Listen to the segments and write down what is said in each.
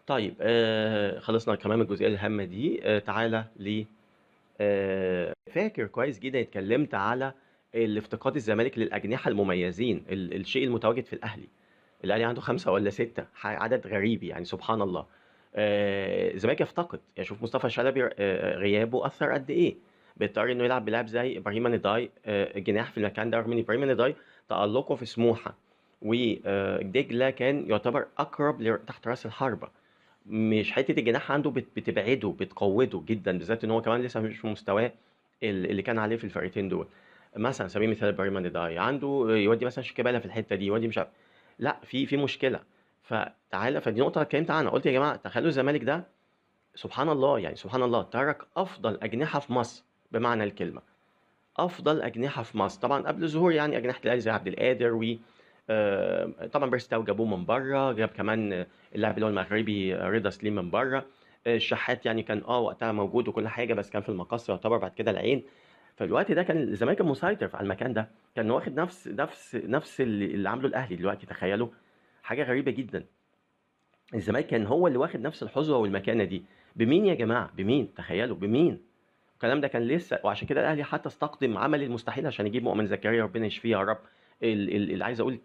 طيب خلصنا كمان الجزئية الهامة دي. تعالى ل فاكر كويس جدا اتكلمت على الافتقاد الزمالك للاجنحه المميزين، الشيء المتواجد في الاهلي. الاهلي عنده 5 ولا 6، عدد غريب يعني، سبحان الله. الزمالك يفتقد، يعني شوف مصطفى شلبي غيابه اثر قد ايه، بيضطر انه يلعب بلاعب زي ابراهيم نداي جناح في المكان ده، رغم ان ابراهيم نداي تألقه في سموحه ودجله كان يعتبر اقرب تحت راس الحربة، مش حتة الجناح عنده بتبعده، بتقوده جدا، بالذات ان هو كمان لسه مش في مستواه اللي كان عليه في الفرقتين دول. مثلا سبيل المثال ابراهيم نداي عنده يودي مثلا شيكابالا في الحتة دي، يودي مش عارف، لا في مشكلة. فتعالى، فدي نقطة اتكلمت عنها، قلت يا جماعة تخيلوا الزمالك ده سبحان الله، يعني سبحان الله ترك افضل اجنحة في مصر بمعنى الكلمة، افضل اجنحة في مصر طبعا قبل ظهور يعني اجنحة الاهلي زي عبد القادر و طبعا بيرسي تاو جابوه من بره، جاب كمان اللاعب اللي هو المغربي رضا سليم من بره، الشحات يعني كان وقتها موجود وكل حاجة، بس كان في المقص يعتبر، بعد كده العين. فالوقت ده كان الزمالك مسيطر على المكان ده، كان واخد نفس نفس نفس اللي عامله الاهلي دلوقتي. تخيلوا حاجة غريبة جدا، الزمالك كان هو اللي واخد نفس الحظوه والمكانة دي. بمين يا جماعة؟ بمين؟ تخيلوا بمين؟ الكلام ده كان لسه، وعشان كده الاهلي حتى استقدم عمل المستحيل عشان يجيب مؤمن زكريا، ربنا يشفيه يا رب. اللي عايز اقول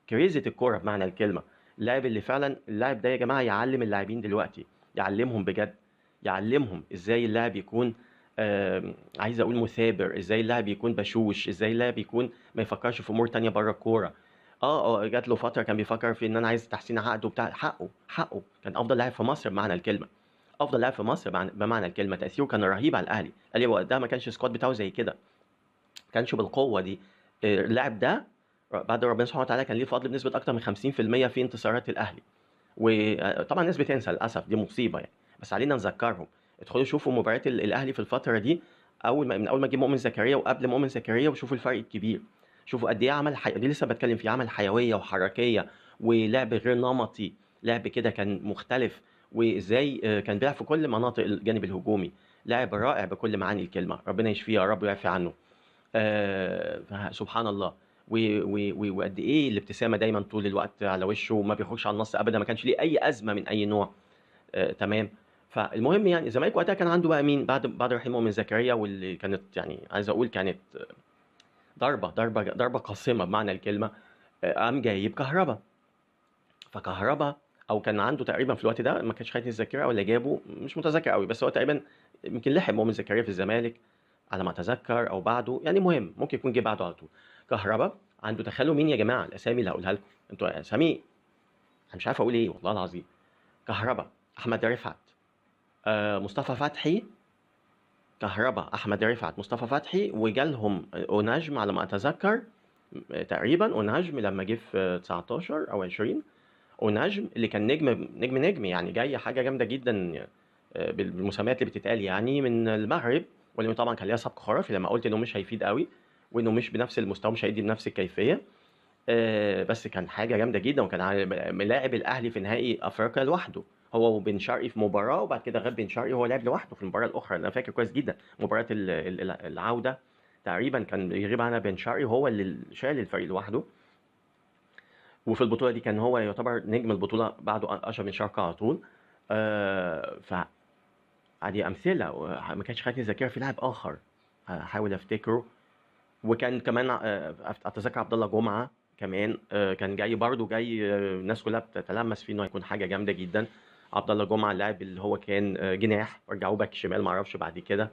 كريزه الكورة بمعنى الكلمة، اللاعب اللي فعلا اللاعب ده يا جماعة يعلم اللاعبين دلوقتي، يعلمهم بجد، يعلمهم ازاي اللاعب يكون عايز اقول مثابر، ازاي اللاعب يكون بشوش، ازاي اللاعب يكون ما يفكرش في امور تانية بره الكورة. جات له فترة كان بيفكر في ان انا عايز تحسين عقده وبتاع، حقه كان افضل لاعب في مصر بمعنى الكلمة، افضل لاعب في مصر بمعنى الكلمة، تاثيره كان رهيب على الاهلي. الاهلي وقتها ما كانش ال squad بتاعه زي كده، ما كانش بالقوة دي. اللاعب ده بعد ربنا سبحانه وتعالى كان ليه فضل بنسبة اكتر من 50% في انتصارات الاهلي. وطبعا الناس بتنسى للاسف، دي مصيبة يعني، بس علينا نذكرهم. ادخلوا شوفوا مباريات الاهلي في الفترة دي، من اول ما جه مؤمن زكريا وقبل مؤمن زكريا، وشوفوا الفرق الكبير، شوفوا قد ايه عمل دي لسه بتكلم فيه، عمل حيوية وحركيه ولعب غير نمطي، لعب كده كان مختلف، وازاي كان بيلعب في كل مناطق الجانب الهجومي، لاعب رائع بكل معاني الكلمة، ربنا يشفيه يا رب ويعفي عنه. سبحان الله. وقد ايه الابتسامة دايما طول الوقت على وشه، وما بيخرجش على النص ابدا، ما كانش ليه اي ازمة من اي نوع. تمام. فالمهم يعني الزمالك وقتها كان عنده بقى مين بعد رحيل مؤمن زكريا، واللي كانت يعني عايز اقول كانت ضربه ضربه ضربه قاصمه بمعنى الكلمة. قام جايب كهربا، فكهربا او كان عنده تقريبا في الوقت ده، ما كانش خايف الذاكرة ولا جابه مش متذكر قوي، بس هو تقريبا يمكن لحق مؤمن زكريا في الزمالك على ما اتذكر او بعده، يعني مهم ممكن يكون جه بعده على طول. كهربا عنده، تخيلوا مين يا جماعة الاسامي اللي هقولها لكم انتوا، اسامي انا مش عارف اقول ايه والله العظيم. كهربا، احمد رفعت، مصطفى فتحي، كهربا، احمد رفعت، مصطفى فتحي، وجالهم اوناجم على ما اتذكر تقريبا، اوناجم لما جه في 19 او 20، اوناجم اللي كان نجم نجم نجم يعني، جاي حاجة جامدة جدا بالمسميات اللي بتتقال يعني من المغرب، واللي طبعا كان ليها سبق خرافي لما قلت انه مش هيفيد قوي، وانه مش بنفس المستوى، مش هيدي بنفس الكيفية، بس كان حاجة جامدة جدا، وكان ملاعب الاهلي في نهائي افريقيا لوحده، هو وبن شرقي في مباراة، وبعد كده غاب بن شرقي وهو لعب لوحده في المباراة الاخرى. انا فاكر كويس جدا مباراة العودة تقريبا كان يغيب عنها بن شرقي، وهو اللي شال الفريق لوحده. وفي البطولة دي كان هو يعتبر نجم البطولة بعده اشرف بن شرقي على طول. ف عادي امثلة ما كانش خايف الذاكرة في لاعب اخر هحاول افتكره. وكان كمان اتذكر عبد الله جمعه كمان، كان جاي برده، جاي الناس كلها بتتلمس فيه انه هيكون حاجة جامدة جدا. عبد الله جمعه اللاعب اللي هو كان جناح ورجعوه باك شمال معرفش بعد كده،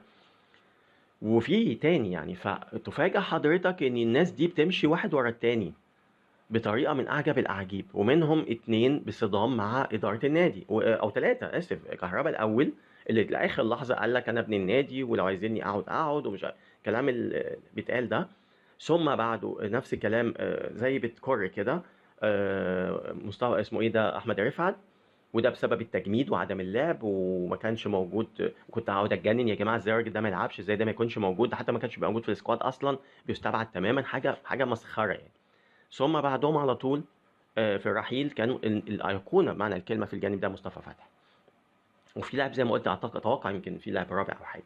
وفي تاني يعني. فتفاجئ حضرتك ان الناس دي بتمشي واحد ورا التاني بطريقة من اعجب الاعاجيب، ومنهم 2 بصدام مع ادارة النادي، او 3 اسف. كهربا الاول اللي لاخر لحظة قال لك انا ابن النادي ولو عايزيني اقعد اقعد ومش الكلام اللي بيتقال ده، ثم بعده نفس الكلام زي بتكر كده، مستوى اسمه ايه ده، احمد رفعت، وده بسبب التجميد وعدم اللعب وما كانش موجود. كنت هقعد اتجنن يا جماعة ازاي الراجل ده ما يلعبش، ازاي ده ما يكونش موجود، حتى ما كانش بيبقى موجود في ال squad اصلا، بيستبعد تماما، حاجة مسخرة يعني. ثم بعدهم على طول في الرحيل كانوا الايقونه بمعنى الكلمة في الجانب ده مصطفى فتحي، وفي لاعب زي ما قلت اعتقد اتوقع يمكن في لاعب رابع او حاجة.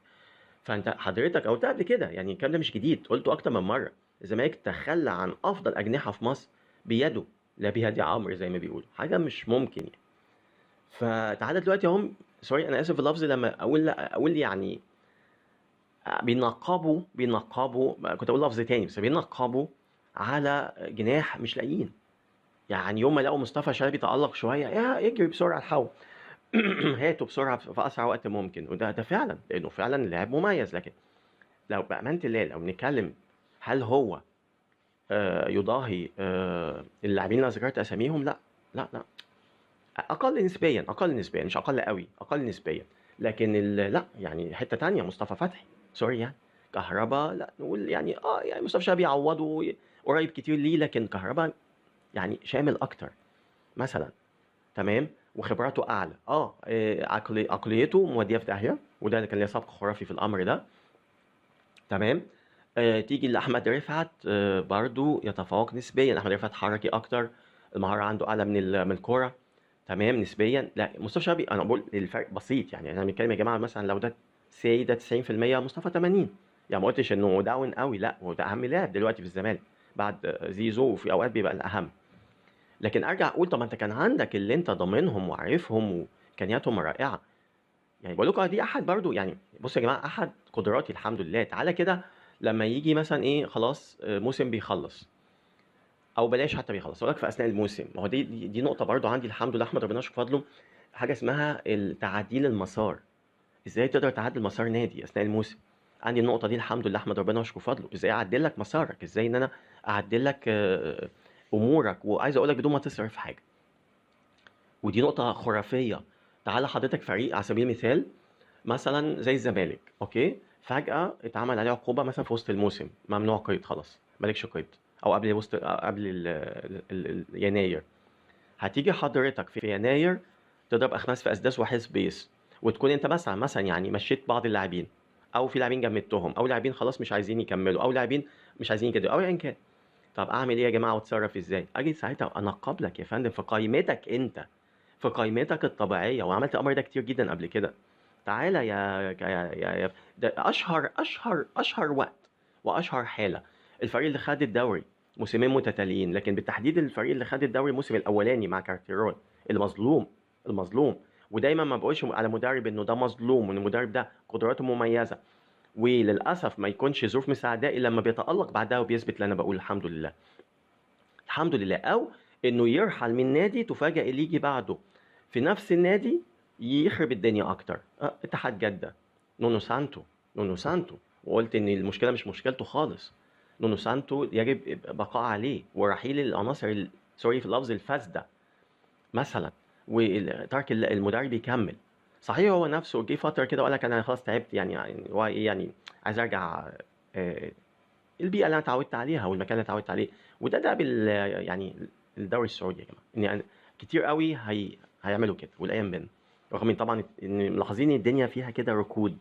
فانت حضرتك قلت قبل كده يعني الكلام ده مش جديد، قلته اكتر من مرة، الزمالك تخلى عن افضل اجنحة في مصر بيده لا بيد عمرو زي ما بيقولوا، حاجة مش ممكن يعني. فتعالى دلوقتي هم، sorry انا اسف في اللفظ لما اقول يعني بينقبوا، كنت اقول لفظ تاني بس بينقبوا على جناح مش لاقيين. يعني يوم ما لقوا مصطفى شلبي تألق شوية، يا اجري بسرعة الحقه هاتوا بسرعة في اسرع وقت ممكن. وده فعلا لانه فعلا لاعب مميز. لكن لو بامانه الله لو بنتكلم هل هو يضاهي اللاعبين اللي ذكرت اساميهم؟ لا لا لا، اقل نسبيا، اقل نسبيا، مش اقل قوي، اقل نسبيا. لكن لا يعني حتة تانية مصطفى فتحي، sorry يعني كهربا لا نقول يعني يعني مصطفى شلبي يعوضه قريب كتير ليه، لكن كهربا يعني شامل اكتر مثلا، تمام، وخبراته اعلى، عقليته موديه في داهية، وده اللي كان ليه سبق خرافي في الامر ده، تمام. تيجي لاحمد رفعت، برضو يتفوق نسبيا. احمد رفعت حركي اكتر، المهارة عنده اعلى من الكورة، تمام، نسبيا. لا مصطفى شلبي انا بقول الفرق بسيط، يعني احنا بنتكلم يا جماعة مثلا لو ده سي ده 90%، مصطفى 80، يعني ما قلتش انه down قوي، لا هو ده اهم لاعب دلوقتي في الزمالك بعد زيزو، وفي اوقات بيبقى الاهم. لكن ارجع اقول طب ما انت كان عندك اللي انت ضامنهم وعارفهم وامكانياتهم رائعة. يعني بقول لكم دي احد برضو، يعني بصوا يا جماعة احد قدراتي الحمد لله. تعالى كده لما يجي مثلا ايه، خلاص موسم بيخلص، او بلاش حتى بيخلص، اقول لك في اثناء الموسم، ما هو دي نقطة برضو عندي الحمد لله احمد ربنا يشكر فضله، حاجة اسمها تعديل المسار. ازاي تقدر تعدل مسار نادي اثناء الموسم؟ عندي النقطة دي الحمد لله احمد ربنا يشكر فضله. ازاي اعدل لك مسارك، ازاي ان انا اعدل لك امورك، وعايز اقول لك بدون ما تصرف حاجة، ودي نقطة خرافية. تعالى حضرتك فريق على سبيل المثال مثلا زي الزمالك، okay، فجاة اتعمل عليه عقوبه مثلا في وسط الموسم، ممنوع قيد، خلاص مالكش قيد، او قبل وسط، قبل يناير. هتيجي حضرتك في يناير تضرب اخماس في اسداس وحزب بيس، وتكون انت مثلا يعني مشيت بعض اللاعبين، او في لاعبين جمدتهم، او لاعبين خلاص مش عايزين يكملوا، او لاعبين مش عايزين يجددوا، او ايا كان. طب اعمل ايه يا جماعة واتصرف ازاي؟ اجي ساعتها انقب لك يا فندم في قائمتك انت، في قائمتك الطبيعية، وعملت الامر ده كتير جدا قبل كده. تعالى يا يا يا ده اشهر اشهر اشهر وقت واشهر حاله، الفريق اللي خد الدوري موسمين متتاليين، لكن بالتحديد الفريق اللي خد الدوري الموسم الاولاني مع كارتيرون، المظلوم، المظلوم. ودايما ما بقولش على مدرب انه ده مظلوم، وان المدرب ده قدراته مميزة، وللاسف ما يكونش ظروف مساعدة الا لما بيتالق بعدها وبيثبت اللي انا بقول الحمد لله، الحمد لله. او انه يرحل من نادي تفاجئ اللي يجي بعده في نفس النادي يخرب الدنيا اكتر. اتحاد جده، نونو سانتو، نونو سانتو، وقلت ان المشكلة مش مشكلته خالص، نونو سانتو يجب بقاء عليه ورحيل العناصر sorry في اللفظ الفاسدة مثلا، وترك المدرب يكمل. صحيح هو نفسه جه فترة كده وقال لك انا خلاص تعبت، يعني هو ايه، يعني عايز ارجع البيئة اللي انا اتعودت عليها والمكان اللي اتعودت عليه. وده بال يعني الدوري السعودي يا جماعة، ان يعني كتير قوي هيعملوا كده والايام بينا، رغم ان طبعا ان ملاحظين الدنيا فيها كده ركود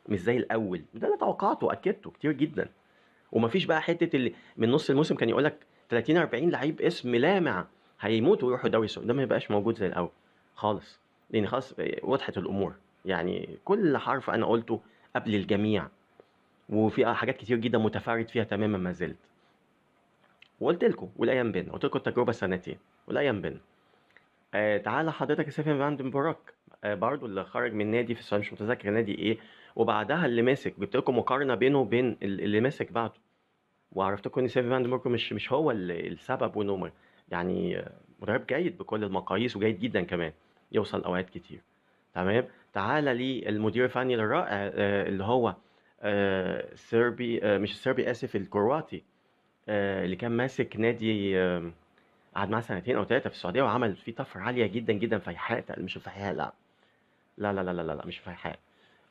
مش زي الاول. ده اللي توقعته واكدته كتير جدا. ومفيش بقى حتة اللي من نص الموسم كان يقول لك 30 40 لعيب اسم لامع هيموتوا ويروحوا الدوري السعودي، ده ما يبقاش موجود زي الاول خالص، لان خلاص وضحت الامور. يعني كل حرف انا قلته قبل الجميع، وفي حاجات كتير جدا متفرد فيها تماما ما زلت. وقلت لكم والايام بينا، قلت لكم التجربة سنتين والايام بينا. تعالى حضرتك سيفن فاندن بروك، برضو اللي خرج من نادي في السعودية مش متذكر نادي ايه، وبعدها اللي ماسك، جبت لكم مقارنة بينه وبين اللي ماسك بعده، وعرفتكم ان سيفن فاندن بروك مش هو السبب، وانه يعني مدرب جيد بكل المقاييس وجيد جدا كمان، يوصل اوقات كتير. تمام. تعالى للمدير الفني الرائع اللي هو سيربي، مش السيربي اسف، الكرواتي، اللي كان ماسك نادي، قعد معاه سنتين او 3 في السعودية، وعمل فيه طفرة عالية جدا جدا. فيحاء، مش الفيحاء، لا لا لا لا لا لا، مش فيحاء،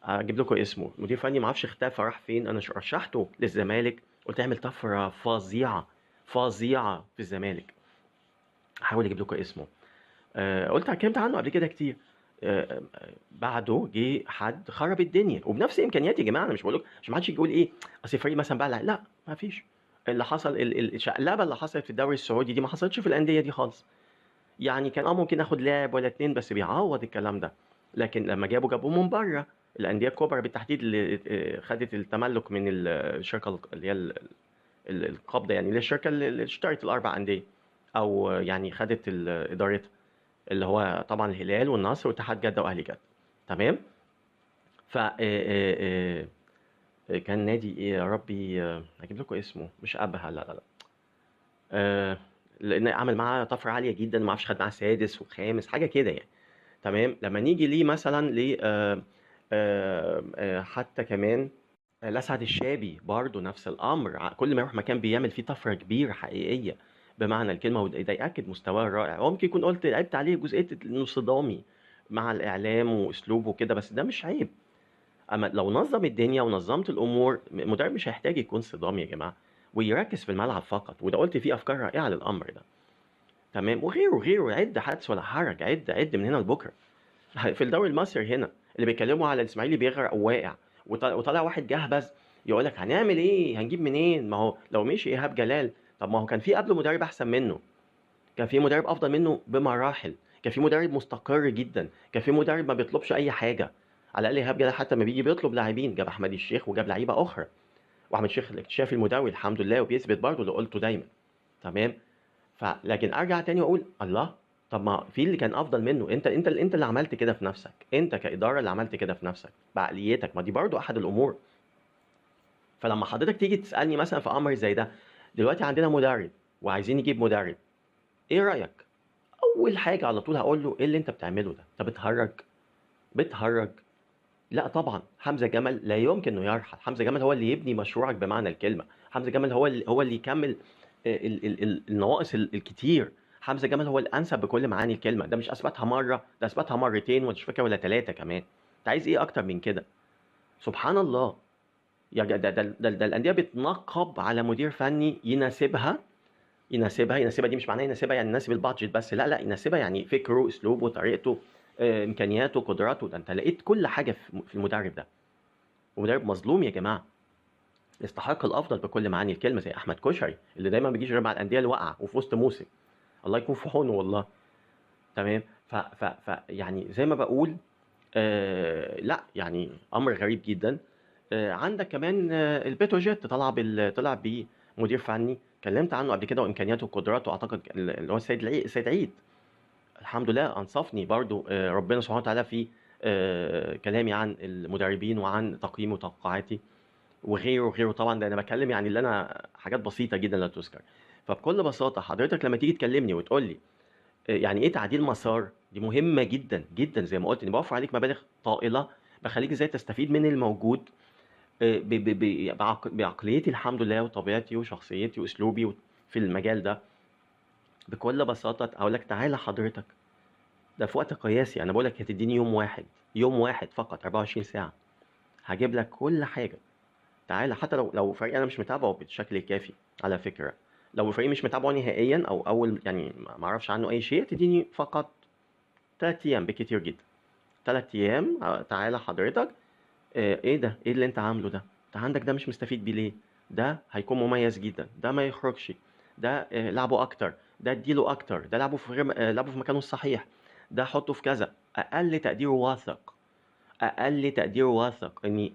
اجيب لكم اسمه. مدير فني ما اعرفش اختفى راح فين، انا رشحته للزمالك، قلت اعمل طفرة فظيعة فظيعة في الزمالك، هحاول اجيب لكم اسمه. قلت اتكلمت عنه قبل كده كتير. بعده جه حد خرب الدنيا وبنفس امكانياتي يا جماعة. انا مش بقول لكم عشان ما حدش يقول ايه اصل الفريق مثلا بقى، لا ما فيش. اللي حصل الشقلبه اللي حصلت في الدوري السعودي دي ما حصلتش في الاندية دي خالص. يعني كان ممكن اخد لاعب ولا 2 بس بيعوض الكلام ده، لكن لما جابوه من بره، الاندية الكبرى بالتحديد اللي خدت التملك من الشركة اللي هي القبضة، يعني اللي الشركة اللي اشترت ال4 اندية او يعني خدت ادارتها. اللي هو طبعا الهلال والنصر واتحاد جده واهلي جده. تمام. ف كان نادي ايه يا ربي، هجيب لكم اسمه، مش ابها، لا لا لا، لان عمل معاه طفرة عالية جدا، ما اعرفش خد معاه سادس وخامس حاجة كده يعني. تمام. لما نيجي ليه مثلا ل حتى كمان لسعد الشابي برضو نفس الامر، كل ما يروح مكان بيعمل فيه طفرة كبيرة حقيقية بمعنى الكلمة، وده ياكد مستواه الرائع. هو ممكن يكون قلت عيبت عليه جزئية انه صدامي مع الاعلام واسلوبه كده، بس ده مش عيب. اما لو نظم الدنيا ونظمت الامور، المدرب مش هيحتاج يكون صدامي يا جماعة، ويركز في الملعب فقط. وده قلت فيه افكار رائعة للامر ده. تمام. وغيره غيره، عد حدث ولا حرج، عد عد من هنا لبكرة. في الدوري المصري هنا اللي بيتكلموا على الاسماعيلي بيغرق وواقع، وطالع واحد جهبذ يقول لك هنعمل ايه، هنجيب منين، ما هو لو مشي ايهاب جلال، طب ما هو كان في قبله مدرب احسن منه، كان في مدرب افضل منه بمراحل، كان في مدرب مستقر جدا، كان في مدرب ما بيطلبش اي حاجة. على الاقل ايهاب جلال حتى ما بيجي بيطلب لاعبين، جاب احمد الشيخ وجاب لعيبة اخرى، واحمد الشيخ الاكتشاف المداوي الحمد لله، وبيثبت برضه اللي قلته دايما. تمام. فلكن ارجع تاني واقول الله، طب ما في اللي كان افضل منه، انت اللي عملت كده في نفسك، انت كادارة اللي عملت كده في نفسك بعقليتك، ما دي برضو احد الامور. فلما حضرتك تيجي تسالني مثلا في امر زي ده، دلوقتي عندنا مدرب وعايزين نجيب مدرب، ايه رايك؟ اول حاجة على طول هقول له ايه اللي انت بتعمله ده؟ انت بتهرج بتهرج. لا طبعا حمزه جمل لا يمكن انه يرحل، حمزه جمل هو اللي يبني مشروعك بمعنى الكلمة، حمزه جمل هو اللي يكمل النواقص الكتير، حمزه جمل هو الانسب بكل معاني الكلمة. ده مش اثبتها مرة، ده اثبتها مرتين ومش فاكر ولا 3 كمان. انت عايز ايه اكتر من كده؟ سبحان الله يا ده ده ده, ده الاندية بتنقب على مدير فني يناسبها، يناسبها يناسبها، دي مش معناها يناسبها يعني يناسب البادجت بس، لا لا، يناسبها يعني فكرة، اسلوبه، طريقته، امكانياته، قدراته. ده انت لقيت كل حاجة في المدرب ده. ومدرب مظلوم يا جماعة، يستحق الافضل بكل معاني الكلمة، زي احمد كشري اللي دايما ما بيجيش غير مع الاندية اللي واقعه وفي وسط موسم، الله يكون في عونه والله. تمام. ف ف ف يعني زي ما بقول، لا يعني امر غريب جدا. عندك كمان البتروجيت طلع بمدير فني اتكلمت عنه قبل كده، وامكانياته وقدراته، اعتقد اللي هو السيد عيد، الحمد لله انصفني برضو ربنا سبحانه وتعالى في كلامي عن المدربين وعن تقييمي وتوقعاتي وغيره وغيره. طبعا ده انا بتكلم يعني اللي انا حاجات بسيطة جدا لا تذكر. فبكل بساطة حضرتك لما تيجي تكلمني وتقول لي يعني ايه تعديل مسار، دي مهمة جدا جدا. زي ما قلت اني بوفر عليك مبالغ طائلة، بخليك ازاي تستفيد من الموجود بعقليتي الحمد لله وطبيعتي وشخصيتي واسلوبي في المجال ده. بكل بساطة اقول لك تعالى حضرتك، ده في وقت قياسي، انا بقول لك هتديني يوم واحد، يوم واحد فقط، 24 ساعة هجيب لك كل حاجة. تعالى، حتى لو فريق انا مش متابعه بالشكل الكافي، على فكرة لو الفريق مش متابعه نهائيا او اول يعني ما اعرفش عنه اي شيء، تديني فقط 3 ايام بكتير جدا، 3 ايام. تعالى حضرتك، ايه ده؟ ايه اللي انت عامله ده؟ انت عندك ده مش مستفيد بيه ليه؟ ده هيكون مميز جدا، ده ما يخرجش، ده لعبه اكتر، ده اديله اكتر، ده لعبه في غير، لعبه في مكانه الصحيح، ده حطه في كذا. اقل تقدير واثق، اقل تقدير واثق اني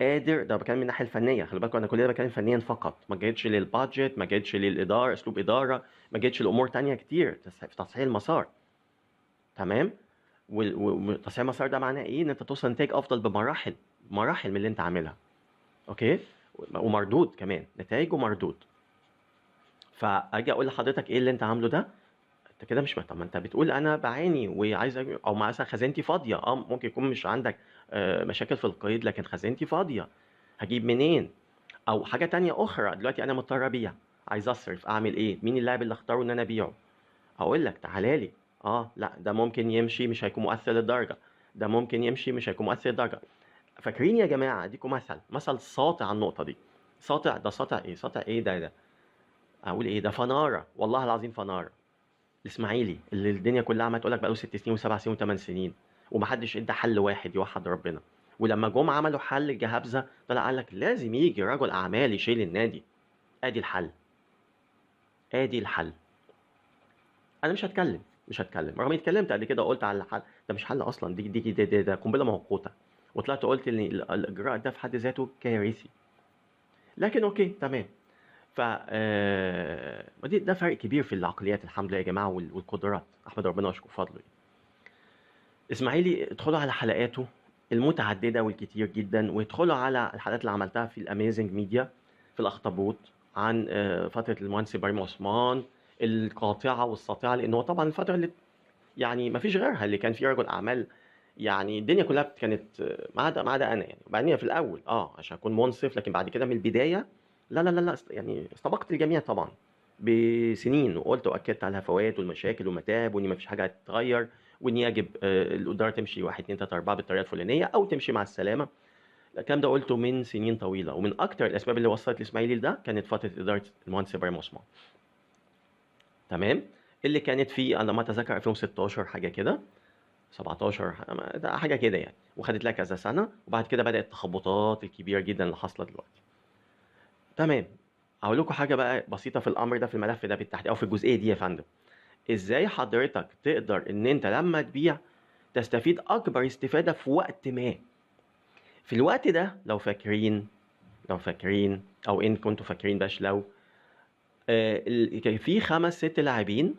قادر. ده بتكلم من الناحية الفنية، خلي بالكم انا كل ده بتكلم فنيا فقط، ما جيتش للبادجت، ما جيتش للادارة، اسلوب ادارة، ما جيتش لامور تانية كتير في تصحيح المسار. تمام. وتصحيح المسار ده معناه ايه؟ ان انت توصل نتائج افضل بمراحل، مراحل من اللي انت عاملها. okay، ومردود كمان، نتائج ومردود. فاجي اقول لحضرتك ايه اللي انت عامله ده؟ انت كده مش، طب ما انت بتقول انا بعاني وعايز او مثلا خزانتي فاضية، ممكن يكون مش عندك مشاكل في القيد لكن خزانتي فاضية، هجيب منين؟ او حاجة تانية اخرى، دلوقتي انا مضطر ابيع، عايز اصرف، اعمل ايه؟ مين اللاعب اللي اختاره ان انا ابيعه؟ اقول لك تعالى لي، لا ده ممكن يمشي مش هيكون مؤثر للدرجة، ده ممكن يمشي مش هيكون مؤثر للدرجة. فاكرين يا جماعة؟ اديكم مثل ساطع على النقطة دي. ساطع ده ساطع ايه؟ ساطع ايه ده اقول ايه ده؟ فناره، والله العظيم فناره. الاسماعيلي اللي الدنيا كلها عماله تقول لك بقاله 6 سنين و7 سنين و8 سنين ومحدش ادى حل واحد يوحد ربنا، ولما جم عملوا حل الجهابزه طلع قال لك لازم يجي رجل اعمال يشيل النادي. ادي الحل، ادي الحل. انا مش هتكلم، مش هتكلم، رغم اني اتكلمت قبل كده وقلت على الحل ده مش حل اصلا، دي دي دي, دي, ده قنبلة موقوته، وطلعت قلت ان الاجراء ده في حد ذاته كارثي. لكن okay تمام. ف ده فرق كبير في العقليات الحمد لله يا جماعة، والقدرات، احمد ربنا واشكر فضله. اسماعيلي ادخلوا على حلقاته المتعددة والكتير جدا، وادخلوا على الحلقات اللي عملتها في ال Amazing Media في الاخطبوط عن فترة المهندس ابراهيم عثمان القاطعة والساطعه، لان هو طبعا الفترة اللي يعني ما فيش غيرها اللي كان فيه رجل اعمال، يعني الدنيا كلها كانت ما عدا انا يعني. وبعدين في الاول عشان اكون منصف، لكن بعد كده من البداية لا لا لا لا، يعني استبقت الجميع طبعا بسنين، وقلت واكدت على الهفوات والمشاكل والمتاعب، وان ما فيش حاجة هتتغير، وان يجب الادارة تمشي 1 2 3 4 بالطريقة الفلانية او تمشي مع السلامة. الكلام ده قلته من سنين طويلة، ومن اكتر الاسباب اللي وصلت الاسماعيلي لده كانت فترة ادارة المهندس ابراهيم عثمان، تمام، اللي كانت في على ما اتذكر 2016 حاجة كده، 17 حاجة كده يعني، وخدت لها كذا سنة، وبعد كده بدات التخبطات الكبيرة جدا اللي حاصله دلوقتي. تمام، اقول لكم حاجة بقى بسيطة في الامر ده، في الملف ده بالتحديد او في الجزئية دي يا فندم. ازاي حضرتك تقدر ان انت لما تبيع تستفيد اكبر استفاده في وقت ما؟ في الوقت ده لو فاكرين او ان كنتوا فاكرين باش، لو كان في 5 6 لاعبين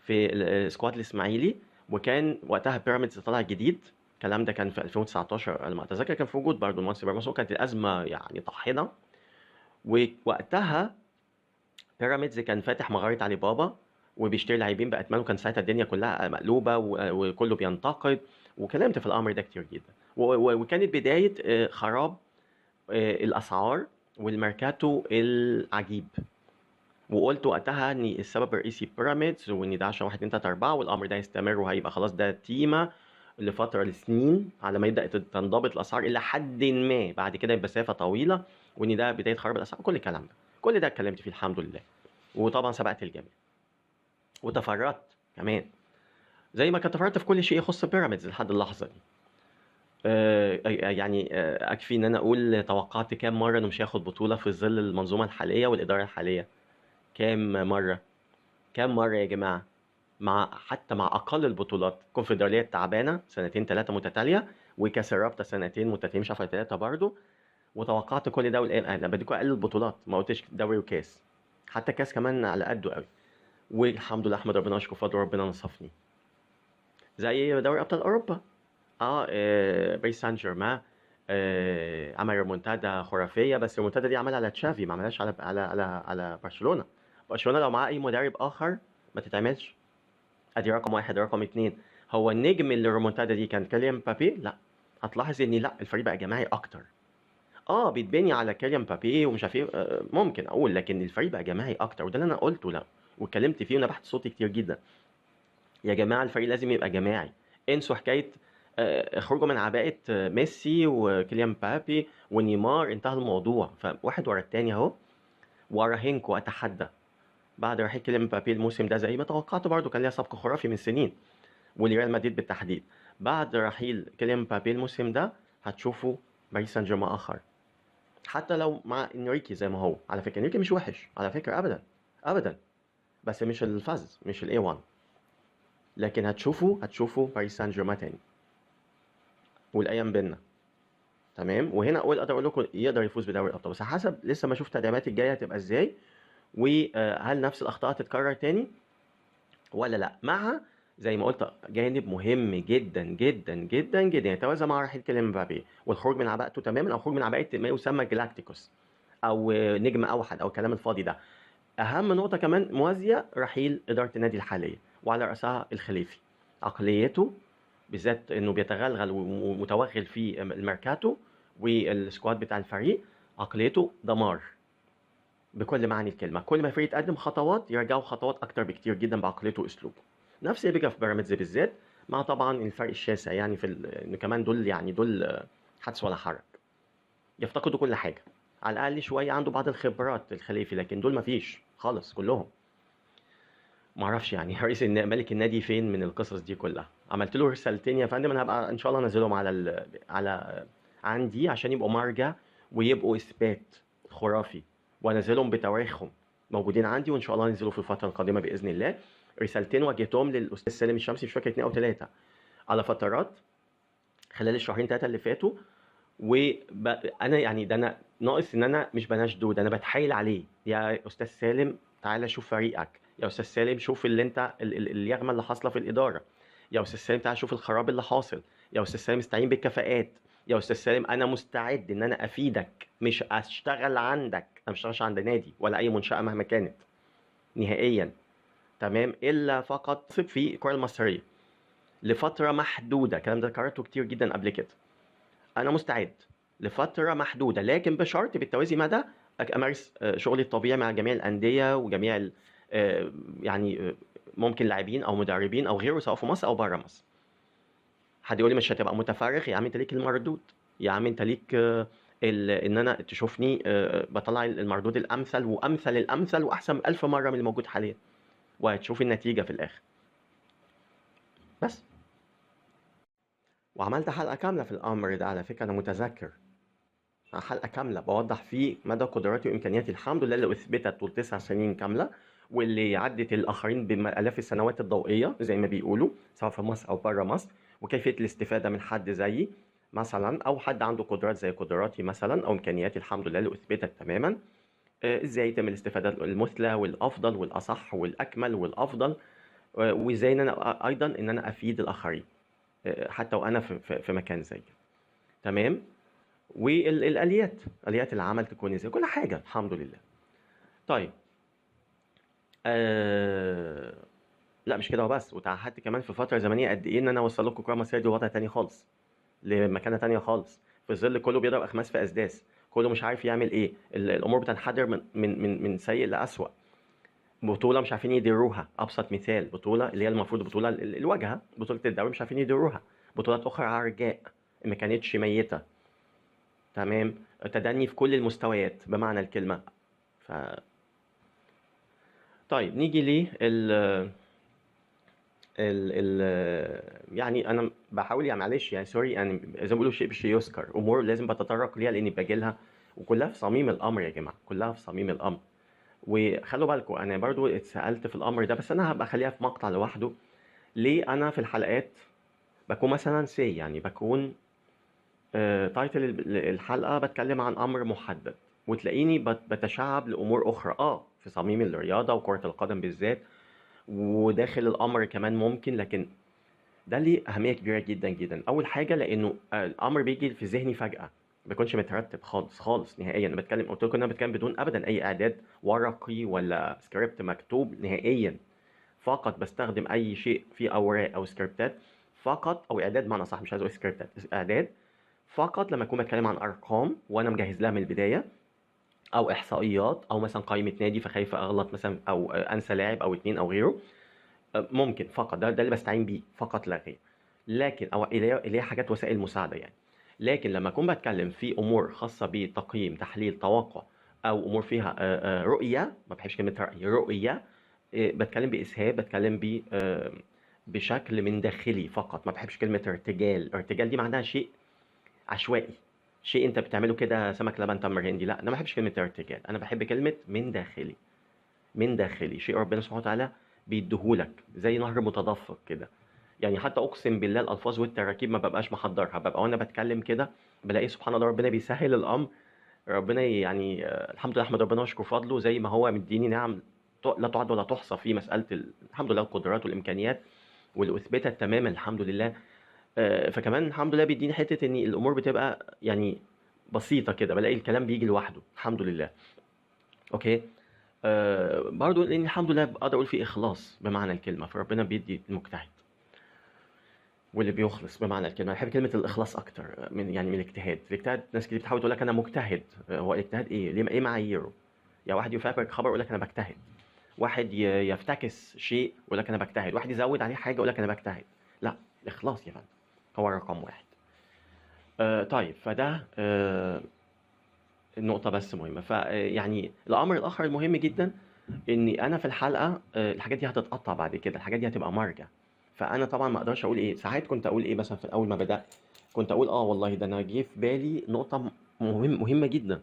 في ال squad الاسماعيلي، وكان وقتها بيراميدز طالع جديد، الكلام ده كان في 2019 على ما اتذكر، كان في وجود برضه المهندس ابراهيم عثمان، كانت الازمة يعني طاحنة. ووقتها بيراميدز كان فاتح مغارة علي بابا وبيشتري لاعبين بأتمان، وكان ساعتها الدنيا كلها مقلوبة وكله بينتقد، وكلمت في الأمر ده كتير جدا، وكانت بداية خراب الأسعار والميركاتو العجيب. وقلت وقتها ان السبب الرئيسي بيراميدز، وان ده عشان 1 2 3 4، والامر ده يستمر وهيبقى خلاص ده تيمة لفترة لسنين على ما يبدا تنضبط الاسعار الى حد ما، بعد كده يبقى مسافة طويلة، وان ده بداية خراب الاسعار. كل الكلام ده، كل ده اتكلمت فيه الحمد لله، وطبعا سبقت الجميع وتفردت كمان زي ما كنت تفردت في كل شيء يخص بيراميدز لحد اللحظة دي. يعني اكفي ان انا اقول توقعت كام مرة انه مش هياخد بطوله في ظل المنظومة الحالية والادارة الحالية. كام مرة، كام مرة يا جماعة، مع حتى مع اقل البطولات، الكونفدراليه التعبانة 2 3 متتالية، وكاس الرابطة 2 متتالية مش عارفه 3 برضه، وتوقعت كل ده. والان انا بديكوا اقل البطولات، ما قلتش دوري وكاس، حتى كاس كمان على قده قوي. والحمد لله احمد ربنا واشكر فضل ربنا نصفني. زي دوري ابطال اوروبا، باريس سان جيرمان عمل ريمونتادا خرافية، بس الريمونتادا دي عملها على تشافي، ما عملهاش على على على على برشلونة. برشلونة لو معاه اي مدرب اخر ما تتعملش. ادي رقم 1. رقم 2، هو النجم اللي الريمونتادا دي كان كيليان مبابي؟ لا، هتلاحظ ان لا، الفريق بقى جماعي اكتر. بيتبني على كيليان مبابي ومش عارف ايه، ممكن اقول، لكن الفريق بقى جماعي اكتر، وده اللي انا قلته لا واتكلمت فيه ونبحت صوتي كتير جدا. يا جماعة الفريق لازم يبقى جماعي، انسوا حكاية اخرجوا من عباءه ميسي وكيليان مبابي ونيمار، انتهى الموضوع. فواحد ورا التاني اهو، وراهنكوا اتحدى بعد رحيل كيليان مبابي الموسم ده زي ما توقعت برضو، كان ليها سبق خرافي من سنين، ولريال مدريد بالتحديد. بعد رحيل كيليان مبابي الموسم ده هتشوفوا باريس سان جيرمان اخر، حتى لو مع انريكي زي ما هو. على فكرة انريكي مش وحش على فكرة ابدا ابدا، بس مش الفز، مش ال A1، لكن هتشوفوا باريس سان جيرمان تاني، والايام بينا. تمام. وهنا اقول اقدر اقول لكم يقدر يفوز بدوري الابطال، بس حسب لسه ما اشوف التدعيمات الجاية هتبقى ازاي، وهل نفس الاخطاء تتكرر تاني ولا لا. مع زي ما قلت جانب مهم جدا جدا جدا جدا يتوازى مع رحيل كيليان مبابي والخروج من عباءته تماما، او خروج من عباءه ما يسمى جلاكتيكوس او نجم اوحد او الكلام الفاضي ده. اهم نقطة كمان موازية رحيل ادارة النادي الحالية وعلى راسها الخليفي، عقليته بالذات انه بيتغلغل ومتوغل في الميركاتو وال squad بتاع الفريق، عقليته دمار بكل معنى الكلمة. كل ما الفريق يتقدم خطوات يرجعوا خطوات اكتر بكتير جدا بعقليته واسلوبه. نفس اللي بيجرى في بيراميدز بالذات، مع طبعا الفرق الشاسع يعني في ان كمان دول يعني دول حدث ولا حرج، يفتقدوا كل حاجة، على الاقل شوية عنده بعض الخبرات الخليفي، لكن دول مفيش خالص كلهم. معرفش يعني رئيس ملك النادي فين من القصص دي كلها. عملت له رسالتين يا فندم، انا هبقى ان شاء الله انزلهم على على عندي عشان يبقوا مرجع ويبقوا اثبات خرافي، وانزلهم بتواريخهم موجودين عندي، وان شاء الله ينزلوا في الفترة القادمة باذن الله. رسالتين وجهتهم للاستاذ سالم الشمسي، مش فاكر 2 أو 3، على فترات خلال الشهرين 3 اللي فاتوا، وانا يعني ده انا ناقص ان انا مش بناشده، ده انا بتحايل عليه، يا استاذ سالم تعالى شوف فريقك، يا استاذ سالم شوف اللي انت اليغمه اللي حاصله في الادارة، يا استاذ سالم تعالى شوف الخراب اللي حاصل، يا استاذ سالم استعين بالكفاءات، يا استاذ سالم انا مستعد ان انا افيدك، مش اشتغل عندك، انا مش اشتغلش عند نادي ولا اي منشاه مهما كانت نهائيا، تمام، الا فقط في الكره المصرية لفترة محدودة. الكلام ده كررته كتير جدا قبل كده، انا مستعد لفترة محدودة، لكن بشرط بالتوازي مع ده امارس شغلي الطبيعي مع جميع الاندية وجميع يعني ممكن لاعبين او مدربين او غيره، سواء في مصر او بره مصر. حد يقول لي مش هتبقى متفرغ، يا عم انت ليك المردود، يا عم انت ليك ان انا تشوفني بطلع المردود الامثل وامثل الامثل واحسن 1000 مرة من اللي موجود حاليا، وهتشوف النتيجة في الاخر. بس وعملت حلقة كاملة في الامر ده على فكرة، انا متذكر حلقة كاملة بوضح فيه مدى قدراتي وامكانياتي الحمد لله اللي اثبتت طول 9 سنين كاملة، واللي عدت الاخرين بالاف السنوات الضوئية زي ما بيقولوا، سواء في مصر او بره مصر، وكيفية الاستفادة من حد زيي مثلا، او حد عنده قدرات زي قدراتي مثلا او امكانياتي الحمد لله اللي اثبتت تماما، ازاي يتم الاستفادة المثلى والافضل والاصح والاكمل والافضل، وازاي ان انا ايضا ان انا افيد الاخرين حتى وانا في مكان زي كده، تمام. والاليات، اليات العمل تكون ازاي، كل حاجة الحمد لله. طيب لا مش كده وبس، وتعهدت كمان في فترة زمنية قد ايه ان انا اوصل لكم الكره المصرية دي لوضع تاني خالص، لمكانه تانية خالص، في ظل كله بيضرب اخماس في اسداس، كله مش عارف يعمل ايه، الامور بتنحدر من من من من سيء لاسوء، بطوله مش عارفين يديروها، ابسط مثال بطوله اللي هي المفروض بطوله الواجهة، بطوله الدوري مش عارفين يديروها، بطولات اخرى عرجاء ما كانتش ميته، تمام، تدني في كل المستويات بمعنى الكلمة. طيب نيجي ليه ال ال ال يعني انا بحاول يعني معلش يعني سوري، يعني زي ما بيقولوا شيء بالشيء يذكر، امور لازم بتطرق ليها لاني باجي لها، وكلها في صميم الامر يا جماعة، كلها في صميم الامر. وخلوا بالكم انا برضو اتسالت في الامر ده، بس انا هبقى اخليها في مقطع لوحده. ليه انا في الحلقات بكون مثلا سي يعني بكون title الحلقة بتكلم عن امر محدد، وتلاقيني بتشعب لامور اخرى في صميم الرياضة وكره القدم بالذات، وداخل الامر كمان ممكن، لكن ده ليه اهمية كبيرة جدا جدا. اول حاجة لانه الامر بيجي في ذهني فجاة، ما بيكونش مترتب خالص خالص نهائيا. انا بتكلم، قلت لكم ان انا بتكلم بدون ابدا اي اعداد ورقي ولا سكريبت مكتوب نهائيا، فقط بستخدم اي شيء فيه اوراق او سكريبتات فقط، او اعداد معنى صح، مش عايز اقول سكريبتات، اعداد فقط لما اكون بتكلم عن ارقام وانا مجهز لها من البداية، او احصائيات، او مثلا قائمة نادي فخايف اغلط مثلا او انسى لاعب او اتنين او غيره، ممكن فقط ده اللي بستعين بيه فقط لا غير، لكن او الى حاجات وسائل مساعدة يعني. لكن لما اكون بتكلم في امور خاصة بتقييم، تحليل، توقع، او امور فيها رؤية، ما بحبش كلمة راي، رؤية، بتكلم باسهاب، بتكلم بشكل من داخلي فقط، ما بحبش كلمة ارتجال. ارتجال دي معناها شيء عشوائي، شيء انت بتعمله كده سمك لبن تمر هندي، لا انا ما بحبش كلمة ارتجال، انا بحب كلمة من داخلي، من داخلي، شيء ربنا سبحانه وتعالى بيديهولك زي نهر متدفق كده. يعني حتى اقسم بالله الالفاظ والتراكيب ما ببقاش محضرها، ببقى وانا بتكلم كده بلاقي سبحان الله ربنا بيسهل الامر، ربنا يعني الحمد لله، احمد ربنا واشكر فضله زي ما هو مديني نعم لا تعد ولا تحصى في مسالة الحمد لله القدرات والامكانيات واللي اثبتت تماما الحمد لله. فكمان الحمد لله بيديني حتة ان الامور بتبقى يعني بسيطة كده، بلاقي الكلام بيجي لوحده الحمد لله. okay، برضو لان الحمد لله بقدر اقول في اخلاص بمعنى الكلمة، فربنا بيدي المجتهد واللي بيخلص بمعنى الكلمة. انا بحب كلمة الاخلاص اكتر من يعني من الاجتهاد. الاجتهاد ناس كتير بتحاول تقول لك انا مجتهد، هو الاجتهاد ايه؟ ليه ايه معاييره؟ يعني واحد يفبرك خبر يقول لك انا بجتهد، واحد يفتكس شيء يقول لك انا بجتهد، واحد يزود عليه حاجة يقول لك انا بجتهد. لا، الاخلاص يا فندم هو رقم واحد. طيب فده النقطة بس مهمة. فيعني الأمر الآخر المهم جدا إني أنا في الحلقة الحاجات دي هتتقطع بعد كده، الحاجات دي هتبقى مرجع. فأنا طبعا ما أقدرش أقول إيه، ساعات كنت أقول إيه مثلا في الأول ما بدأت كنت أقول والله ده أنا جه في بالي نقطة مهمة جدا،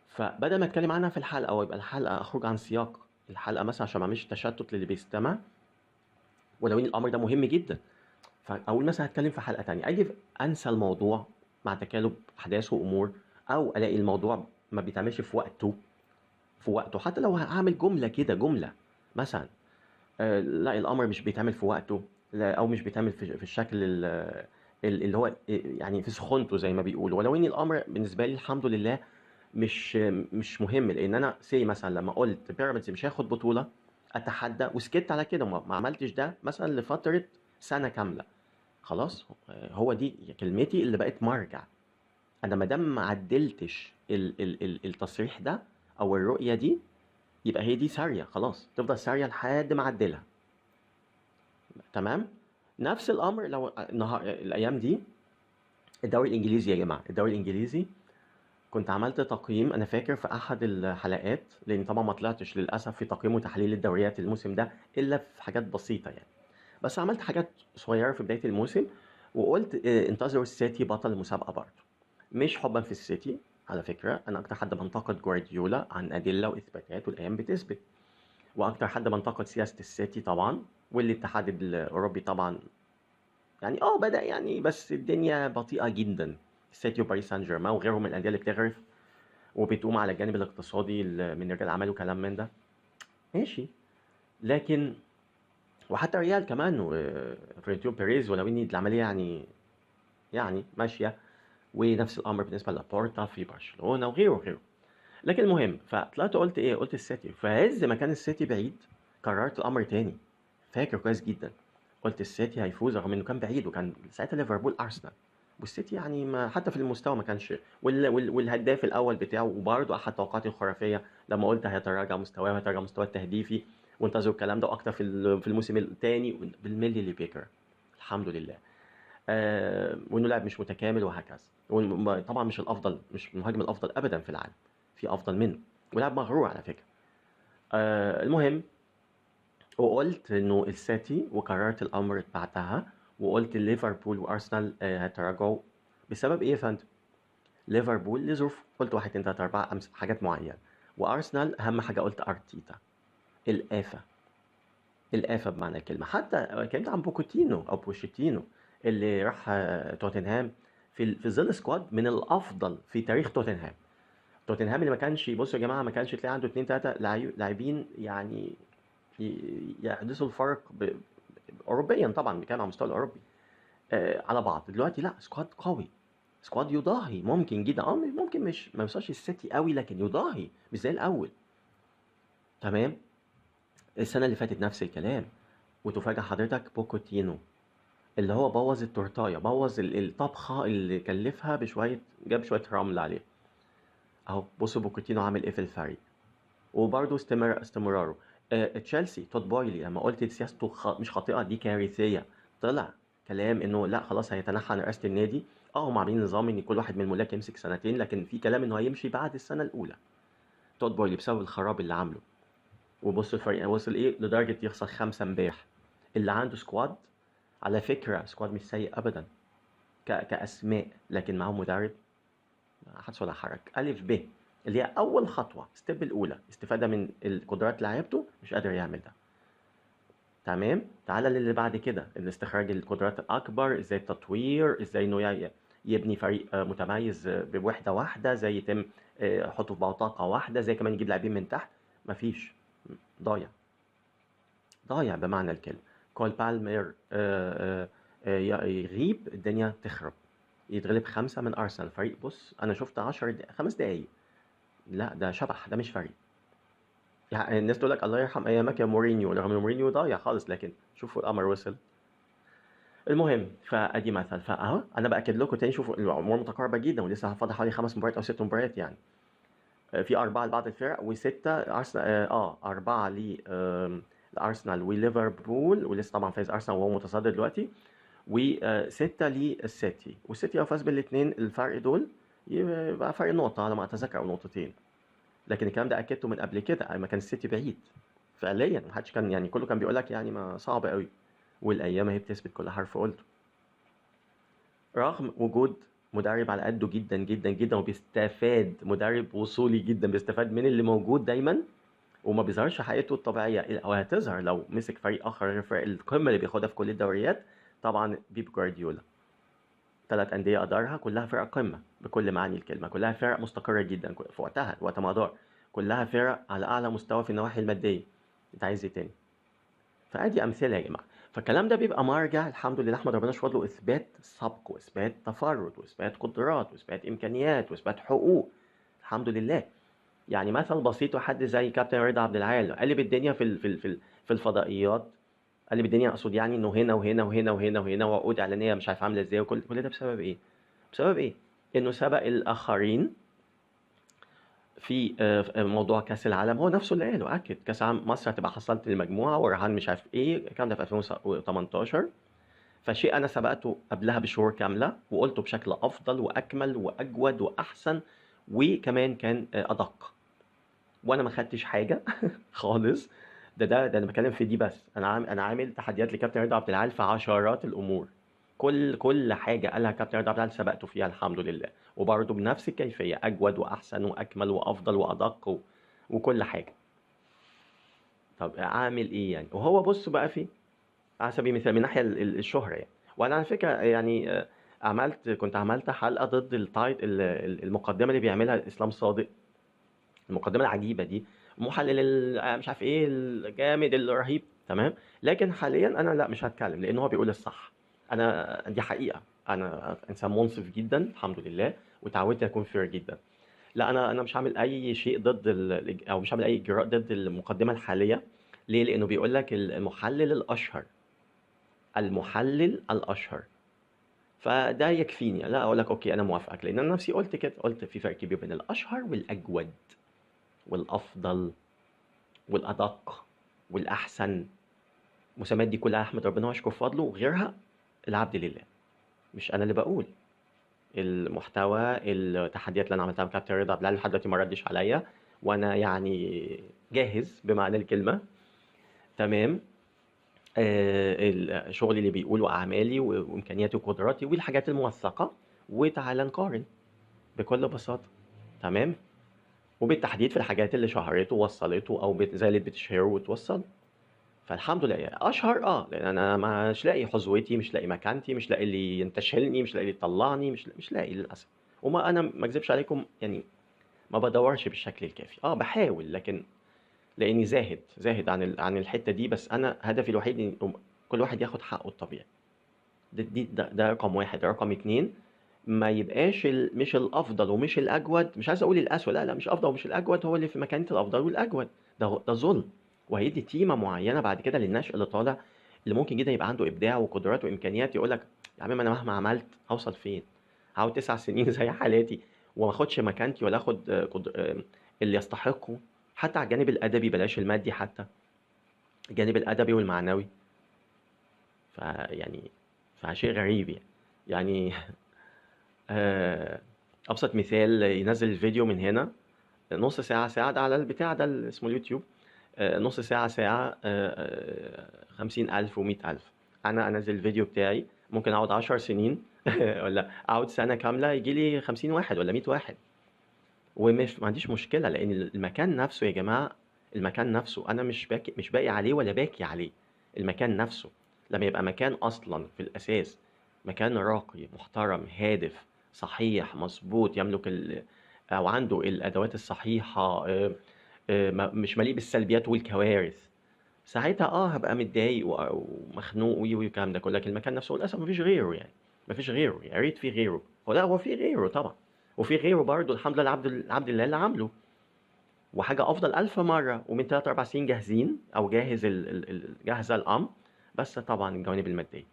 فبدل ما أتكلم عنها في الحلقة ويبقى الحلقة أخرج عن سياق الحلقة مثلا عشان ما أعملش تشتت للي بيستمع، ولو إن الأمر ده مهم جدا، فأقول مثلا هتكلم في حلقة تانية، أجي أنسى الموضوع، مع تكالب احداث وامور، او الاقي الموضوع ما بيتعملش في وقته، في وقته، حتى لو هعمل جملة كده، جملة مثلا لا الامر مش بيتعمل في وقته، لا او مش بيتعمل في الشكل اللي هو يعني في سخونته زي ما بيقولوا. ولو ان الامر بالنسبة لي الحمد لله مش مهم، لان انا سي مثلا لما قلت بيراميدز مش هياخد بطوله اتحدى وسكت على كده، ما عملتش ده مثلا لفترة سنة كاملة، خلاص هو دي كلمتي اللي بقت مرجع. انا ما دام ما عدلتش التصريح ده او الرؤية دي، يبقى هي دي ساريه، خلاص تفضل ساريه لحد ما اعدلها. تمام. نفس الامر لو الايام دي الدوري الانجليزي يا جماعة، الدوري الانجليزي كنت عملت تقييم انا فاكر في احد الحلقات، لان طبعا ما طلعتش للاسف في تقييم وتحليل الدوريات الموسم ده الا في حاجات بسيطة يعني، بس عملت حاجات صغيرة في بداية الموسم وقلت انتظروا السيتي بطل المسابقة برضه. مش حبا في السيتي على فكرة، انا اكتر حد بنتقد جوارديولا عن ادلة واثباتات والايام بتثبت، واكتر حد بنتقد سياسة السيتي طبعا، والاتحاد الاوروبي طبعا يعني بدا يعني، بس الدنيا بطيئه جدا. السيتي وباريس سان جيرمان وغيرهم من الاندية اللي بتغرف وبتقوم على الجانب الاقتصادي من رجال اعمال وكلام من ده، ماشي. لكن وحتى ريال كمان وفلورنتينو بيريز، ولو ان العملية يعني ماشية، ونفس الامر بالنسبة لابورتا في برشلونة وغيره وغيره. لكن المهم فطلعت قلت ايه؟ قلت السيتي. فعز ما كان السيتي بعيد قررت الامر تاني، فاكر كويس جدا، قلت السيتي هيفوز رغم انه كان بعيد، وكان ساعتها ليفربول ارسنال، والسيتي يعني ما حتى في المستوى ما كانش، والهداف الاول بتاعه، وبرضه احد توقعاتي الخرافية لما قلت هيتراجع مستواه وهيتراجع مستواه التهديفي، وانتظروا الكلام ده اكتر في الموسم الثاني بالملي اللي بيكر الحمد لله. وانه لاعب مش متكامل وهكذا، وطبعا مش الافضل، مش المهاجم الافضل ابدا في العالم، في افضل منه، ولاعب مغرور على فكرة. المهم وقلت انه السيتي، وقررت الامر بعدها، وقلت ليفربول وارسنال هيتراجعوا بسبب ايه يا فندم؟ ليفربول لظروف، قلت 1 2 3 4 5 حاجات معينة، وارسنال اهم حاجة قلت ارتيتا، الافة، الافة بمعنى الكلمة. حتى اتكلمت عن بوكوتينو او بوشيتينو اللي راح توتنهام في ظل squad من الافضل في تاريخ توتنهام. توتنهام اللي ما كانش، بصوا يا جماعة، ما كانش تلاقي عنده 2 3 لاعبين يعني يحدثوا الفرق اوروبيا، طبعا بيتكلم على المستوى الاوروبي على بعض. دلوقتي لا، squad قوي، squad يضاهي ممكن جدا، ممكن مش ما يوصلش السيتي قوي، لكن يضاهي مش زي الاول. تمام. السنة اللي فاتت نفس الكلام، وتفاجأ حضرتك بوكوتينو اللي هو بوظ التورتايه، بوظ الطبخة اللي كلفها بشوية، جاب شوية رمل عليه. اهو بصوا بوكوتينو عامل ايه في الفريق، وبرده استمراره. تشيلسي تود بويلي لما قلت سياسته مش خاطئه، دي كارثية، طلع كلام انه لا خلاص هيتنحى عن رئاسة النادي. هم عاملين نظام ان كل واحد من الملاك يمسك سنتين، لكن في كلام انه هيمشي بعد السنة الاولى تود بويلي بسبب الخراب اللي عامله. وبص الفريق وصل ايه لدرجة يخسر 5 امبارح. اللي عنده squad على فكرة، squad مش سيء ابدا كاسماء، لكن معاه مدرب حدث ولا حرج. الف ب اللي هي اول خطوة، step الاولى، استفاده من القدرات لعيبته، مش قادر يعمل ده. تمام. تعالى للي بعد كده، الاستخراج القدرات الاكبر، ازاي التطوير، ازاي انه يبني فريق متميز بوحده واحدة، ازاي يتم يحطه في بطاقة واحدة، ازاي كمان يجيب لاعبين من تحت. مفيش، ضايع ضايع بمعنى الكلمة. كول بالمير يغيب، الدنيا تخرب، يتغلب 5 من ارسنال. فريق بص انا شفت 5 دقايق، لا ده شبح، ده مش فريق. يعني الناس تقول لك الله يرحم ايامك يا مورينيو، رغم ان مورينيو ضايع خالص، لكن شوفوا الامر وصل. المهم فادي مثل، فاهو انا باكد لكم تاني، شوفوا الامور متقاربة جدا، ولسه فاضل حوالي 5 مباريات او 6 مباريات يعني، في 4 لبعض الفرق و6 ارسنال، 4 لارسنال وليفربول، ولسه طبعا فايز ارسنال وهو متصدر دلوقتي، و6 للسيتي. والسيتي لو فاز بالاثنين الفرق دول يبقى فرق نقطة على ما اتذكر او نقطتين، لكن الكلام ده اكدته من قبل كده، ما كان السيتي بعيد فعليا، ما حدش كان يعني، كله كان بيقول لك يعني ما صعب قوي، والايام هي بتثبت كل حرف قلته، رغم وجود مدرب على قده جدا جدا جدا، وبيستفاد، مدرب وصولي جدا، بيستفاد من اللي موجود دايما، وما بيظهرش حقيقته الطبيعية، او هتظهر لو مسك فريق اخر غير فريق القمه اللي بياخدها في كل الدوريات، طبعا بيب جوارديولا. 3 أندية أدارها كلها فرق قمة بكل معاني الكلمة، كلها فرق مستقرة جدا في وقتها، وقت ما أدار، كلها فرق على أعلى مستوى في النواحي المادية. أنت عايز إيه تاني؟ فأدي أمثلة يا جماعة. فالكلام ده بيبقى مرجع الحمد لله، أحمد ربنا شفضله، إثبات سبق وإثبات تفرد وإثبات قدرات وإثبات إمكانيات وإثبات حقوق، الحمد لله. يعني مثل بسيط، وحد زي كابتن رضا عبد العال قلب الدنيا في الفضائيات، قلب الدنيا اقصد يعني انه هنا وهنا وهنا وهنا وهنا، وعقود اعلانية مش عارف عامله ازاي، وكل كل ده بسبب ايه؟ بسبب ايه؟ انه سبق الاخرين في موضوع كاس العالم. هو نفسه اللي قاله، اكد كاس العالم مصر هتبقى حصلت المجموعة ورهان مش عارف ايه، الكلام ده في 2018. فشيء انا سبقته قبلها بشهور كاملة وقلته بشكل افضل واكمل واجود واحسن، وكمان كان ادق، وانا ما خدتش حاجة خالص. ده انا بتكلم في دي بس، انا عامل تحديات لكابتن رضا عبد العال في عشرات الامور، كل حاجة قالها كابتن رضا عبد العال سبقته فيها الحمد لله، وبرضه بنفس الكيفية، اجود واحسن واكمل وافضل وادق وكل حاجة. طب اعمل ايه يعني؟ وهو بص بقى في على سبيل المثال من ناحية الشهرة يعني. وانا على فكرة يعني كنت عملت حلقة ضد المقدمة اللي بيعملها اسلام صادق، المقدمة العجيبة دي، محلل مش عارف ايه الجامد الرهيب، تمام. لكن حاليا انا لا، مش هتكلم، لان هو بيقول الصح. انا دي حقيقة، انا انسان منصف جدا الحمد لله، وتعودت اكون fair جدا. لا، انا مش هعمل اي شيء ضد او مش هعمل اي اجراء ضد المقدمة الحالية. ليه؟ لانه بيقول لك المحلل الاشهر، المحلل الاشهر، فده يكفيني. لا اقول لك okay انا موافقك، لان انا نفسي قلت كده، قلت في فرق كبير بين الاشهر والاجود والافضل والادق والاحسن. المسميات دي كلها احمد ربنا واشكر فضله، وغيرها العبد لله، مش انا اللي بقول. المحتوى، التحديات اللي انا عملتها مع كابتن رضا عبد العال لحد دلوقتي ما ردش عليا، وانا يعني جاهز بمعنى الكلمة، تمام. الشغل اللي بيقوله، اعمالي وامكانياتي وقدراتي والحاجات الموثقه، وتعالى نقارن بكل بساطة، تمام. وبالتحديد في الحاجات اللي شهرته ووصلته او زالت بتشهره وتوصل. فالحمد لله يعني اشهر، لان انا مش لاقي حظوتي، مش لاقي مكانتي، مش لاقي اللي ينتشلني، مش لاقي اللي يطلعني، مش لاقي للاسف. وما انا ما اكذبش عليكم يعني ما بدورش بالشكل الكافي، بحاول، لكن لاني زاهد عن الحتة دي. بس انا هدفي الوحيد ان كل واحد ياخد حقه الطبيعي. ده رقم واحد. رقم اتنين، ما يبقاش مش الافضل ومش الاجود، مش عايز اقول الاسوأ، لا مش افضل ومش الاجود، هو اللي في مكانه الافضل والاجود. ده ظلم، وهيدي تيمة معينة بعد كده للنشء اللي طالع، اللي ممكن جدا يبقى عنده ابداع وقدرات وامكانيات، يقول لك يا عم انا مهما عملت هوصل فين؟ هقعد 9 سنين زي حالاتي وما اخدش مكانتي ولا اخد اللي يستحقه، حتى على الجانب الادبي، بلاش المادي، حتى الجانب الادبي والمعنوي. فيعني فشيء غريب يعني. ابسط مثال، ينزل الفيديو من هنا نص ساعة ساعة، ده على البتاع ده اللي اسمه اليوتيوب، نص ساعة ساعة، 50,000 و100,000. انا انزل الفيديو بتاعي ممكن اقعد 10 سنين ولا اقعد سنة كاملة يجي لي 50 واحد ولا 100 واحد، ومش ما عنديش مشكلة، لان المكان نفسه يا جماعة، المكان نفسه انا مش باقي عليه ولا باكي عليه. المكان نفسه لما يبقى مكان اصلا في الاساس مكان راقي محترم هادف صحيح مظبوط، يملك او عنده الادوات الصحيحة، مش مليء بالسلبيات والكوارث، ساعتها هبقى متضايق ومخنوق والكلام ده كله. لكن المكان نفسه للاسف مفيش غيره، يعني مفيش غيره، يا ريت في غيره. هو لا، هو في غيره طبعا، وفي غيره برضه الحمد لله، العبد لله اللي عامله وحاجه افضل 1000 مرة، ومن 3-4 سنين جاهزين او جاهز جاهزة الامر. بس طبعا الجوانب المادية،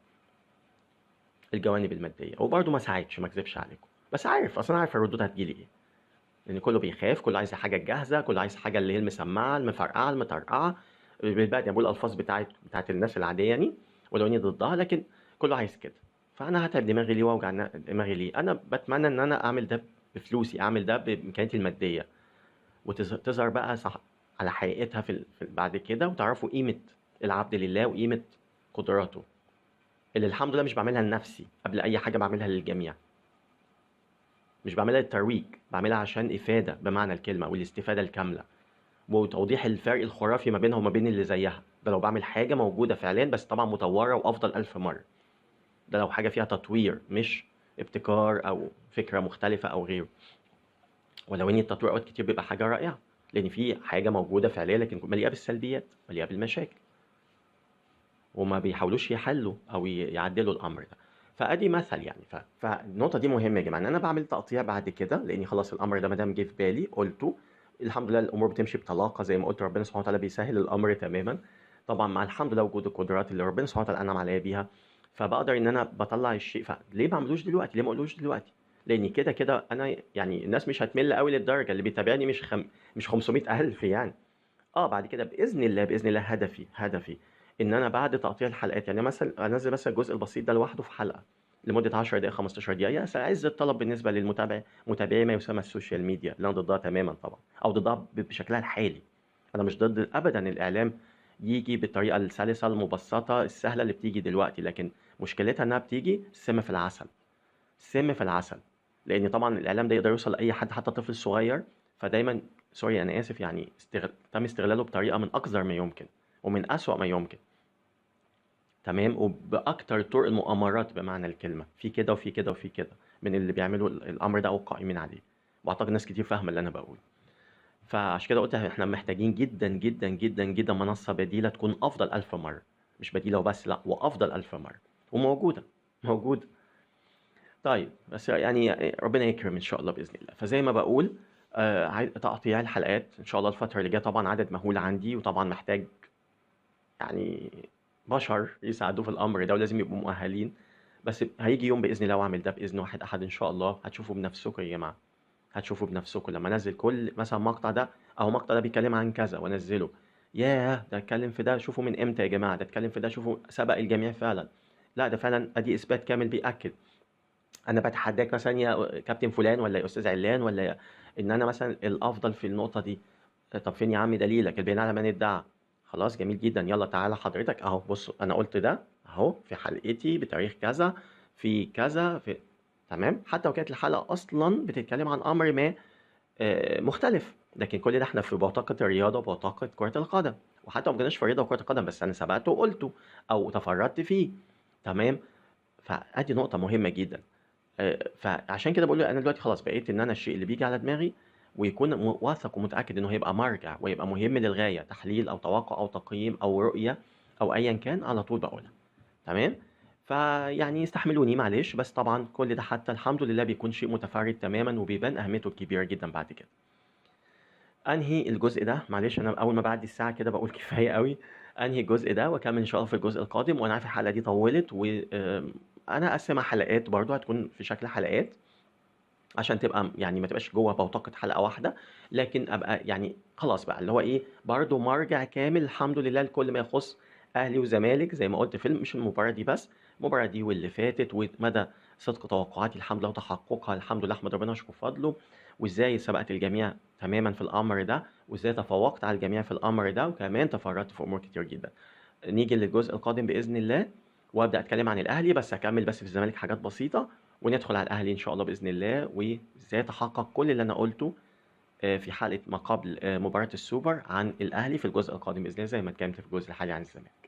الجوانب المادية وبرضه ما ساعدش، ما اكذبش عليكم، بس عارف اصلا، عارف الردود هتجيلي ايه، لان كله بيخاف، كله عايز حاجة جاهزة، كله عايز حاجة اللي هي المسمعه المفرقعه المطرقعه، بالبلد يعني بقول الالفاظ بتاعت الناس العادية يعني، ولو اني ضدها، لكن كله عايز كده. فانا هتعب دماغي ليه واوجع دماغي ليه؟ انا بتمنى ان انا اعمل ده بفلوسي، اعمل ده بامكانياتي المادية، وتظهر بقى صح على حقيقتها في بعد كده، وتعرفوا قيمة العبد لله وقيمه قدراته، اللي الحمد لله مش بعملها لنفسي قبل اي حاجة، بعملها للجميع، مش بعملها للترويج، بعملها عشان افاده بمعنى الكلمة والاستفادة الكاملة وتوضيح الفرق الخرافي ما بينها وما بين اللي زيها. ده لو بعمل حاجة موجودة فعليا، بس طبعا مطوره وافضل 1000 مرة. ده لو حاجة فيها تطوير، مش ابتكار او فكرة مختلفة او غيره. ولو ان التطوير اوقات كتير بيبقى حاجة رائعة، لان في حاجة موجودة فعليا لكن مليئة بالسلبيات، مليئة بالمشاكل، وما بيحاولوش يحلوا او يعدلوا الامر ده. فادي مثل يعني. فالنقطه دي مهمة يا جماعة، ان انا بعمل تقطيع بعد كده، لاني خلاص الامر ده ما دام جه في بالي قلته، الحمد لله الامور بتمشي بطلاقه زي ما قلت، ربنا سبحانه وتعالى بيسهل الامر تماما طبعا، مع الحمد لله وجود القدرات اللي ربنا سبحانه وتعالى انعم عليا بيها، فبقدر ان انا بطلع الشيء. فليه ما اعملوش دلوقتي؟ ليه ما اقولوش دلوقتي؟ لان كده كده انا يعني الناس مش هتمل قوي للدرجة، اللي بيتابعني مش 500,000 يعني. بعد كده باذن الله، باذن الله هدفي ان انا بعد تقطيع الحلقات، يعني مثلا انزل مثلا الجزء البسيط ده لوحده في حلقة لمدة 10 دقائق 15 دقيقة، عز الطلب بالنسبة للمتابع، متابعي ما يسمى ال social media، اللي انا ضدها تماما طبعا، او ضدها بشكلها الحالي. انا مش ضد ابدا الاعلام يجي بالطريقة السلسه المبسطه السهلة اللي بتيجي دلوقتي، لكن مشكلتها انها بتيجي سم في العسل، سم في العسل، لان طبعا الاعلام ده يقدر يوصل لاي حد حتى طفل صغير، فدايما sorry انا اسف يعني تم استغلاله بطريقة من اقذر ما يمكن ومن اسوأ ما يمكن، تمام، وباكتر طرق المؤامرات بمعنى الكلمة، في كده وفي كده وفي كده من اللي بيعملوا الامر ده او القائمين عليه، واعتقد ناس كتير فاهمه اللي انا بقوله. فعشان كده قلت احنا محتاجين جدا جدا جدا جدا منصة بديله تكون افضل 1000 مرة، مش بديله وبس، لا وافضل 1000 مرة، وموجودة موجودة. طيب بس يعني ربنا يكرم ان شاء الله باذن الله. فزي ما بقول تقطيع الحلقات ان شاء الله الفترة اللي جاية، طبعا عدد مهول عندي، وطبعا محتاج يعني بشر يساعدوه في الامر ده، ولازم يبقوا مؤهلين، بس هيجي يوم باذن الله واعمل ده باذن واحد احد ان شاء الله. هتشوفوا بنفسكم يا جماعة، هتشوفوا بنفسكم لما انزل كل مثلا مقطع ده او مقطع ده بيتكلم عن كذا وانزله، ياه ده اتكلم في ده، شوفوا من امتى يا جماعة، ده اتكلم في ده، شوفوا سبق الجميع فعلا، لا ده فعلا ادي اثبات كامل بيأكد. انا بتحداك مثلا يا كابتن فلان ولا يا استاذ علان ولا ان انا مثلا الافضل في النقطة دي، طب فين يا عم دليلك؟ البيان على من ادعى. خلاص جميل جدا، يلا تعالى حضرتك اهو، بص انا قلت ده اهو في حلقتي بتاريخ كذا في كذا في تمام، حتى وكانت الحلقة اصلا بتتكلم عن امر ما مختلف، لكن كل ده احنا في بطاقة الرياضة وبطاقه كره القدم، وحتى ما كناش في رياضة وكره القدم، بس انا سبقته وقلته او تفردت فيه، تمام. فادي نقطة مهمة جدا. فعشان كده بقول انا دلوقتي خلاص بقيت ان انا الشيء اللي بيجي على دماغي ويكون واثق ومتاكد انه هيبقى مرجع ويبقى مهم للغاية، تحليل او توقع او تقييم او رؤية او ايا كان، على طول بقولها، تمام. فيعني استحملوني معلش، بس طبعا كل ده حتى الحمد لله بيكون شيء متفرد تماما وبيبان اهميته الكبيرة جدا بعد كده. انهي الجزء ده، معلش انا اول ما بعدي الساعة كده بقول كفاية قوي، انهي الجزء ده واكمل ان شاء الله في الجزء القادم. وانا عارف الحلقة دي طولت، وانا اقسمها حلقات برضو، هتكون في شكل حلقات عشان تبقى يعني ما تبقاش جوه بوتقه حلقة واحدة، لكن ابقى يعني خلاص بقى اللي هو ايه برضو مرجع كامل الحمد لله لكل ما يخص اهلي وزمالك، زي ما قلت فيلم مش المباراة دي بس، المباراة دي واللي فاتت، ومدى صدق توقعاتي الحمد لله وتحققها الحمد لله، احمد ربنا واشكر فضله، وازاي سبقت الجميع تماما في الامر ده، وازاي تفوقت على الجميع في الامر ده، وكمان تفردت في امور كتير جدا. نيجي للجزء القادم باذن الله وابدا اتكلم عن الاهلي، بس هكمل بس في الزمالك حاجات بسيطة، وندخل على الاهلي ان شاء الله باذن الله، وازاي تحقق كل اللي انا قلته في حلقة ما قبل مباراة السوبر عن الاهلي في الجزء القادم باذن الله، زي ما اتكلمت في الجزء الحالي عن الزمالك.